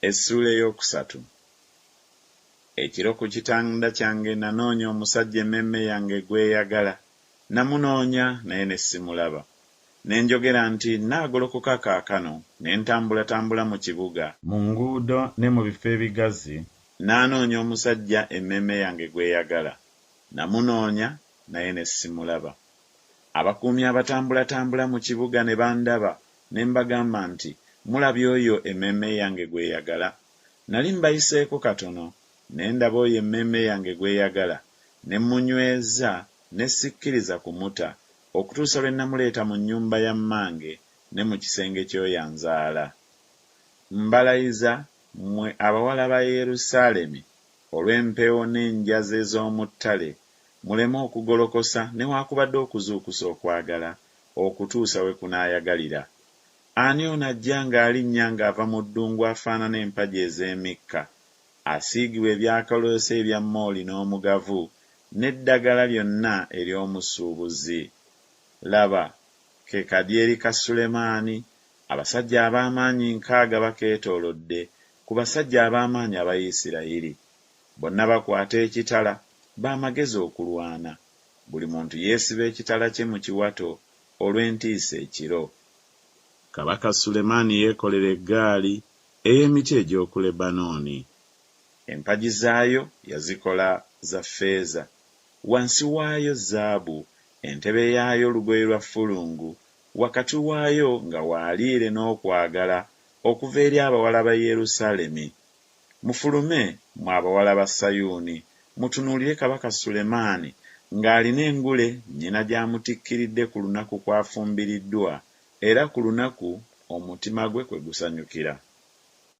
Essuula ey'okusatu. Ekiro ku kitanda kyange nanoonya omusajja emmeeme yange gw'eyagala, namunoonya, naye ne simulaba. Ne njogera nti Nnaagolokoka kaakano, ne ntambulatambula mu kibuga, mu nguudo ne mu bifo ebigazi nnaanoonya omusajja emmeeme yange gw'eyagala, namunoonya, naye ne simulaba. Abakuumi abatambulatambula mu kibuga ne bandaba, ne mbagamba nti Mulabye oyo emmeeme yange gw'eyagala? Nali mbayiseeko katono, ne ndaba oyo emmeeme yange gw'eyagala, ne mmunyweza ne sikkiriza kumuta, okutuusa lwe namuleeta mu nnyumba ya mmange, ne mu kisenge ky'oyo anzaala. Mbalayiza, mmwe abawala ba Yerusaalemi, olw'empeewo n'enjazi ez'omu ttale, muleme okugolokosa newakubadde okuzuukusa okwagala, okutuusa we kunaayagalira. Ani ono ajja ng'alinnya ng'ava mu ddungu afaanana empagi ez'emikka, asiigibwa ebyakaloosa ebya mooli n'omugavu, n'eddagala lyonna ery'omusuubuzi? Laba, ke kadyeri ka Sulemaani, abasajja ab'amaanyi nkaaga bakeetoolodde, ku basajja ab'amaanyi aba Isiraeri. Bonna bakwata ekitala, ba magezi okulwana. Buli muntu yeesiba ekitala kye mu kiwato olw'entiisa ekiro. Kabaka Sulemaani yeekolera eggaali ey'emiti egy'oku Lebanooni. Empagi zaayo yazikola za ffeeza, wansi waayo zaabu, entebe yaayo lugoye lwa ffulungu, wakati waayo nga waaliire n'okwagala okuva eri abawala ba Yerusaalemi. Mufulume, mmwe abawala ba Sayuuni, mutunuulire kabaka Sulemaani ng'alina engule nnyina gy'amutikkiridde ku lunaku kw'afumbiriddwa, era ku lunaku omutima gwe kwe gusanyukira.